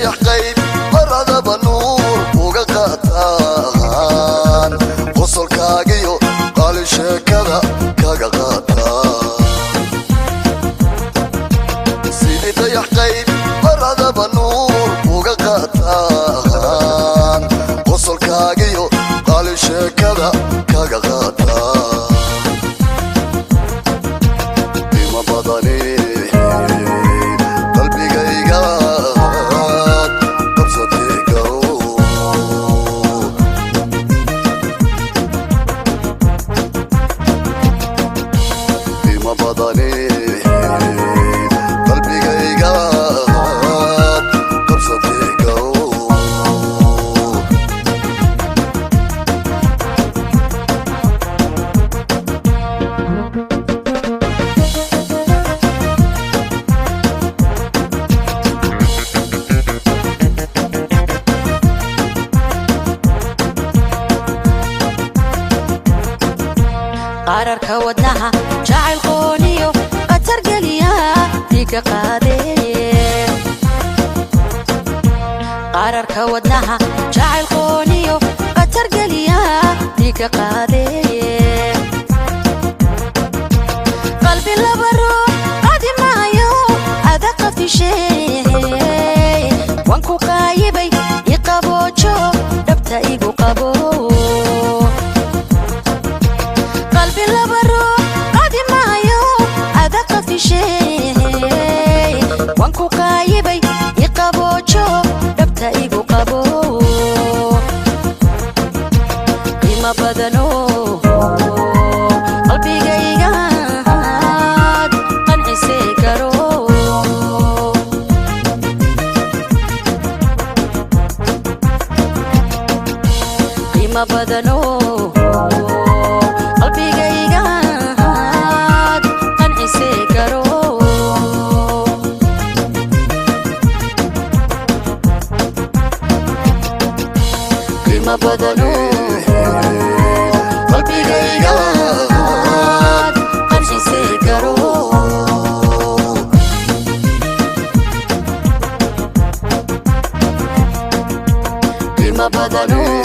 Qayb maradaba nuur uga qaataan, qosolkaagiyo qaali sheekada kaga qaataan. Sidii dayax qayb maradaba nuur uga qaataan, qosolkaagiyo qaali sheekada kaga qaataan. Qiimo badani qalbigayga qabsatay garo. Qiimo badani qalbigayga qabsatay garo. Qararka wadnaha jacayl qooniyo khatar geliya dhiiga qaadee. Qararka wadnaha jacayl qooniyo khatar geliya dhiiga qaadee. Qalbi laba ruux qadi maayo, ada qafishee. Waan ku qaayibay, iqaboojo, dhabta igu qabo. Qalbi laba ruux qadi maayo, ada qafishee. Waan ku qaayibay, iqaboojo, dhabta igu qabo. Qiimo badano qalbigaygaad qancisee garo. Qiimo badano qalbigaygaad qancisee garo. Qiimo badano qalbigaygaad qancisee garo. Qiimo badano.